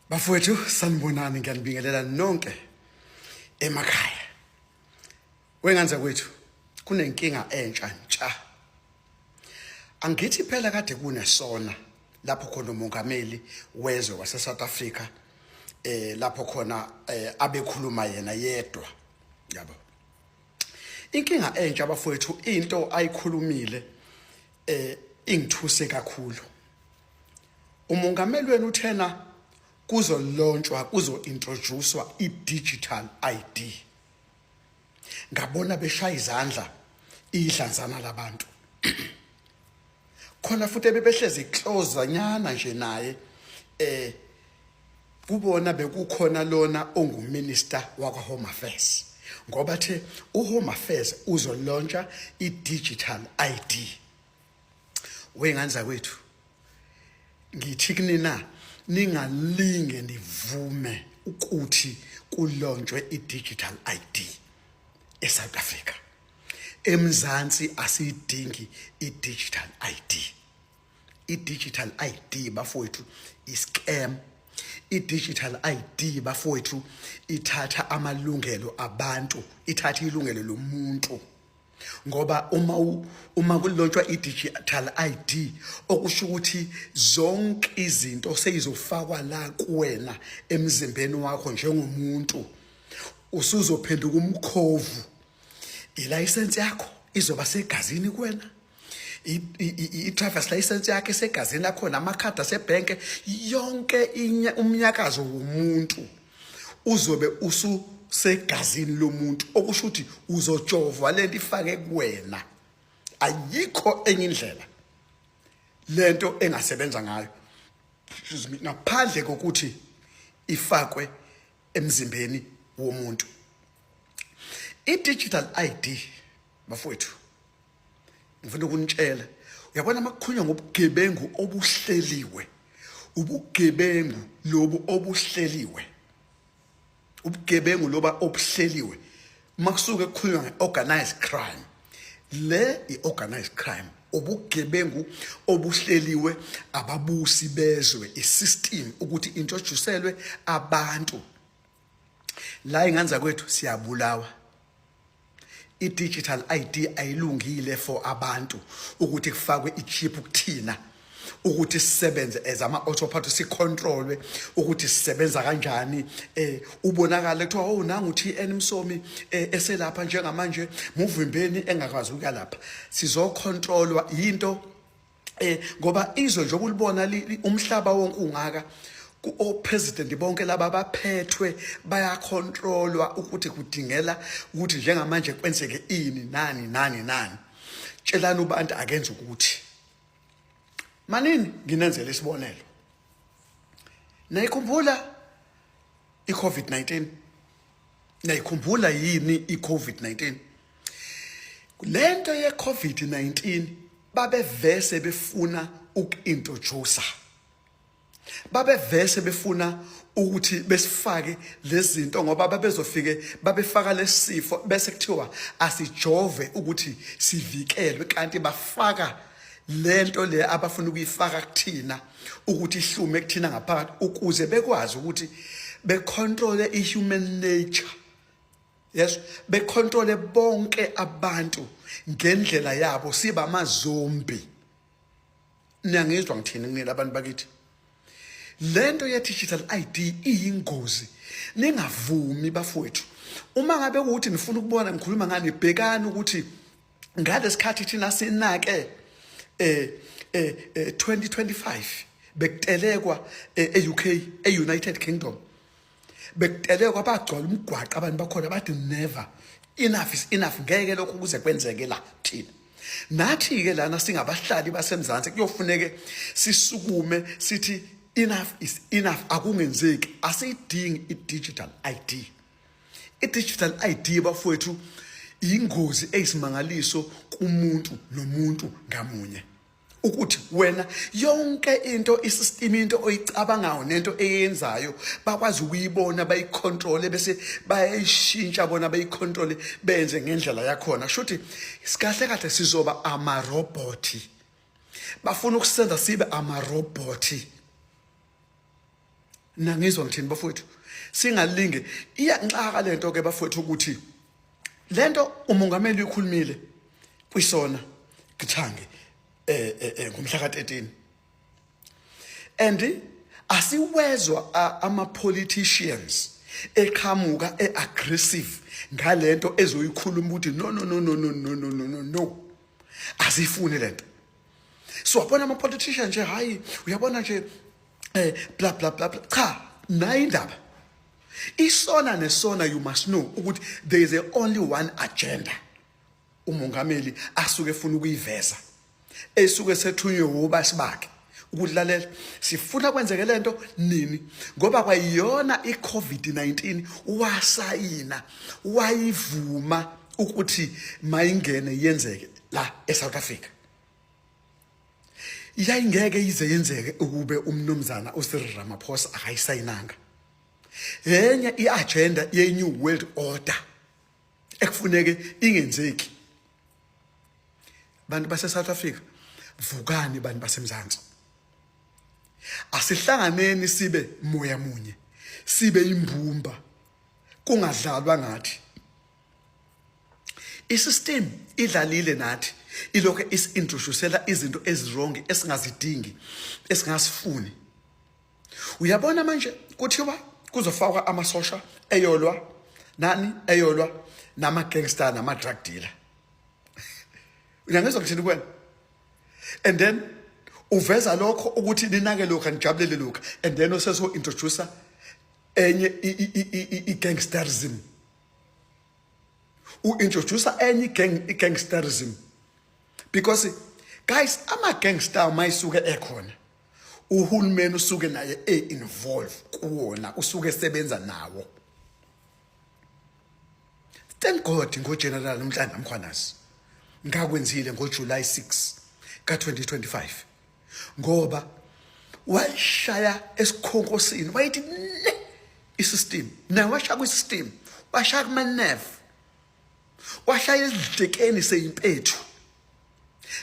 Bafowethu, sanibonani, ngiyanibingelela nonke emakhaya. Wenganza kwethu kunenkinga entsha ntsha. Angithi phela kade kunesona lapho khona umongameli wezwe wase South Africa lapho khona abekhuluma yena yedwa, yabo. Inkinga entsha bafowethu, into ayikhulumile ingithuse kakhulu. Umongameli wenu uthena kuzolontshwa, kuzo-introducewa i-digital ID. Ngabona beshaya izandla idlanzana labantu. Khona futhi ebebehlezi close nyana nje naye, kubona bekukhona lona onguminister wakwa Home Affairs, ngoba the uHome Affairs uzolontsha i-digital ID. Wengane kwethu, ngithi kunina, ningalinge nivume ukuthi kulontshwe i-digital ID eSouth Africa. EMzansi asiyidingi i-digital ID. I-digital ID bafowethu i-scam. I-digital ID bafowethu ithatha amalungelo abantu, ithatha ilungelo lomuntu, ngoba uma kulontshwa i-digital ID, okusho ukuthi zonke izinto seyizofakwa la kuwena emzimbeni wakho njengomuntu, usuzophenduka umkhovu. Ilayisensi yakho izoba segazini kuwena, i-driver's license yakhe esegazini lakho, namakhadi asebhenke, yonke umnyakazo womuntu uzobe ususegazini lomuntu, okusho ukuthi uzojovwa lento ifake kuwena. Ayikho enye indlela lento engasebenza ngayo, excuse me, ngaphandle kokuthi ifakwe emzimbeni womuntu. I-digital ID bafowethu, ngifuna ukunitshela, uyabona makukhulunywa ngobugebengu obuhleliwe, ubugebengu lobu obuhleliwe, ubugebengu loba obuhleliwe, makusuke kukhulunywa nge-organized crime, le i-organized crime, ubugebengu obuhleliwe ababusi bezwe, isystem ukuthi introducelwe abantu la. Inganza kwethu, siyabulawa. I-digital ID ayilungile for abantu ukuthi kufakwe i-chip kuthina ukuthi sisebenze as ama-autopilot, sicontrolwe ukuthi sisebenza kanjani. Ubonakala kuthiwa, "Oh, nangu TN Msomi eselapha njengamanje, muvimbeni engakwazi ukuya lapha." Sizocontrolwa into ngoba izwe nje okulibona umhlaba wonke ungaka, o-president bonke laba baphethwe, bayacontrolwa ukuthi kudingela ukuthi njengamanje kwenzeke ini, nani nani nani, tshelani ubantu akenze ukuthi manini. Nginenzele isibonelo, nayikhumbula i-COVID-19? Nayikhumbula yini i-COVID-19? Lento ye-COVID-19 babevese befuna uku-introduce, babevese befuna ukuthi besifake lezinto, ngoba babezofike babefaka lesifo bese kuthiwa asijove ukuthi sivikelwe, kanti bafaka lento le abafuna ukuyifaka kuthina ukuthi ihlume kuthina ngaphakathi ukuze bekwazi ukuthi becontrole i-human nature, yes, becontrole bonke abantu ngendlela yabo, siba amazombi. Niyangizwa ngithini kunina abantu bakithi? Lento ye-digital ID iyingozi, ningavumi bafowethu. Uma ngabe ukuthi nifuna ukubona ngikhuluma ngani, bhekani ukuthi ngalesikhathi thina sinake 2025 bekutelekwa e-UK, e-United Kingdom, bekutelekwa, bagcwala umgwaqo abantu bakhona, bathi, "Never, enough is enough, ngeke lokhu kuze kwenzeke la thina." Nathi-ke lana singabahlali baseMzansi kuyofuneke sisukume sithi, "Enough is enough, akungenzeki." Asiyidingi i-digital ID. I-digital ID bafowethu ingozi eyisimangaliso kumuntu nomuntu ngamunye, ukuthi wena yonke into, isystem, into oyicabangayo nento eyenzayo bakwazi ukuyibona, bayicontrole, bese bayayishintsha bona, bayicontrole, benze ngendlela yakhona. Shuthi sikahle kahle sizoba amarobhothi. Bafuna ukusenza sibe amarobhothi. Nangizwa ngithini bafowethu? Singalinge iyanxaka lento ke bafowethu ukuthi lento umongameli uyikhulumile kwisona Githange ngomhla ka-13 and asiwezwa ama politicians eqhamuka eaggressive ngalento ezoyikhuluma ukuthi no no no no no no no no no no asifuni lento. So wabona ama politician nje, hayi uyabona nje, bla bla bla bla. Cha, nayi indaba isona nesona. You must know ukuthi there is a only one agenda umongameli asuke efuna ukuyiveza, esuke sethunywe wobasi bakhe ukudlalela sifuna kwenzeke lento nini, ngoba kwayiyona iCovid-19 wasayina wayivuma ukuthi mayingene yenzeke la eSouth Africa. Yayingeke ize yenzeke ukube umnumzana uCyril Ramaphosa akayisayinanga. Yenye iagenda ye New World Order ekufuneke ingenzeki. Bantu base South Africa, vukani. Bantu basemzansi, asihlanganeni sibe moya munye, sibe imbumba, kungadlalwa ngathi. Isystem idlalile nathi, ilokho isintroducela izinto eziwrong esingazidingi, esingasifuni. Uyabona manje kuthiwa kuzofakwa amasosha eyolwa nani? Eyolwa nama gangster, nama drug dealer. Uyangizwa ngithini kuwena? And then uveza lokho ukuthi ninake lokho, anijabulele lokho, and then usezo introducer enye i-gangsterism, u-introducer enye i-gangsterism, because guys, ama-gangster mayisuke ekhona, uhulumeni usuke naye e-involve kuwona, usuke esebenza nawo. Thank God ngoGeneral Nhlanhla Mkhwanazi ngakwenzile ngoJuly 6 ka-2025, ngoba wayishaya esikhonkosini, wayithi ne isystem naye, washaya kwisystem, washaya kuma-nerve, washaya ezidlekeni seyimpethu.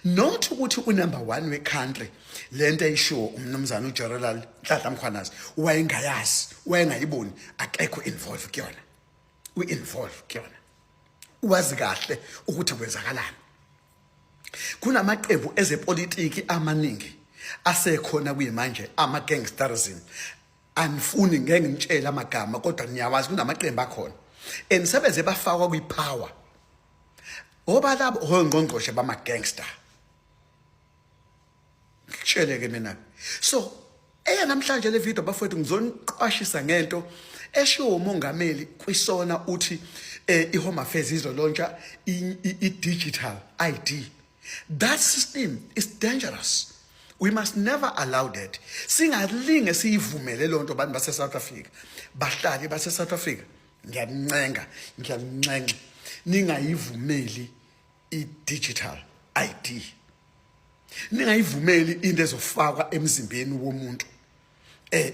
Not ukuthi unumber 1 we-country lento eyishiwo umnumzana uGeneral Nhlanhla Mkhwanazi wayengayazi, wayengayiboni, akekho involve kuyona. U-involve kuyona, wazi kahle ukuthi kwenzakalani. Kunamaqembu ezepolitiki amaningi asekhona kuyimanje ama-gangsterism. Anifuni ngeke ngitshele amagama, kodwa niyawazi. Kunamaqembu akhona and sebeze bafakwa kwi-power, oba labo ongqongqoshe bama-gangster. Ngikutshele ke mina. So eya namhlanje le video bafowethu, ngizoniqwashisa ngento eshiwo umongameli kwisona. Uthi i-Home Affairs izolontsha i-digital ID. That system is dangerous. We must never allow that. Singalinge siyivumele lonto. Bantu base South Africa, bahlali base South Africa, ngiyanincenga, ngiyanincenga, ningayivumeli i-digital ID. Ningayivumeli into ezofakwa emzimbeni womuntu,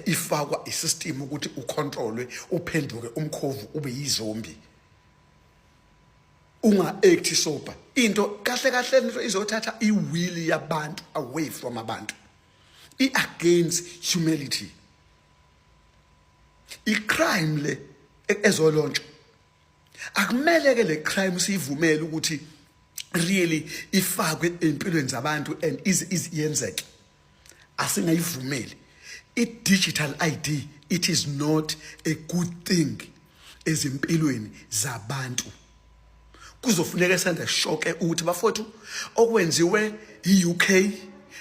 ifakwa isystem ukuthi ucontrolwe, uphenduke umkhovu, ube yizombi, unga act sober. Into kahle kahle into izothatha iwill yabantu away from abantu, i against humanity, i crime le ezolontshwa. Akumele ke le crime siyivumele ukuthi really ifakwe empilweni zabantu and is yenzeke. Asingayivumeli i-digital ID. It is not a good thing ezimpilweni zabantu. Kuzofuneka senze sure ukuthi bafowethu, okwenziwe i-UK,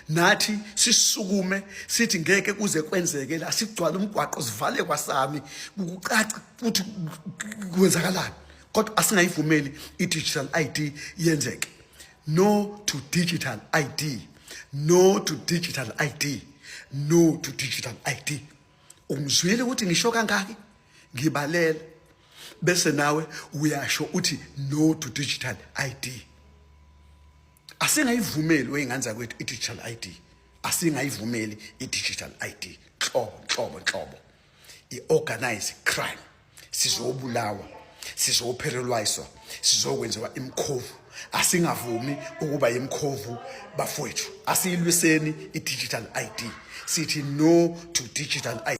nathi sisukume sithi ngeke kuze kwenzeke la. Sigcwale umgwaqo, sivale kwasami, kucace ukuthi kwenzakalani, kodwa asingayivumeli i-digital ID yenzeke. No to digital ID, no to digital ID, no to digital ID. Ungizwile ukuthi ngisho kangaki? Ngibalela bese nawe uyasho uthi no to digital ID. Asingayivumeli wey'ngane zakwethu i-digital ID. Asingayivumeli i-digital ID, nhlobo nhlobo nhlobo. I-organized crime. Sizobulawa, sizopherelwayiswa, sizokwenziwa imkhovu. Asingavumi ukuba imkhovu bafowethu. Asiyilwiseni i-digital ID, sithi no to digital ID.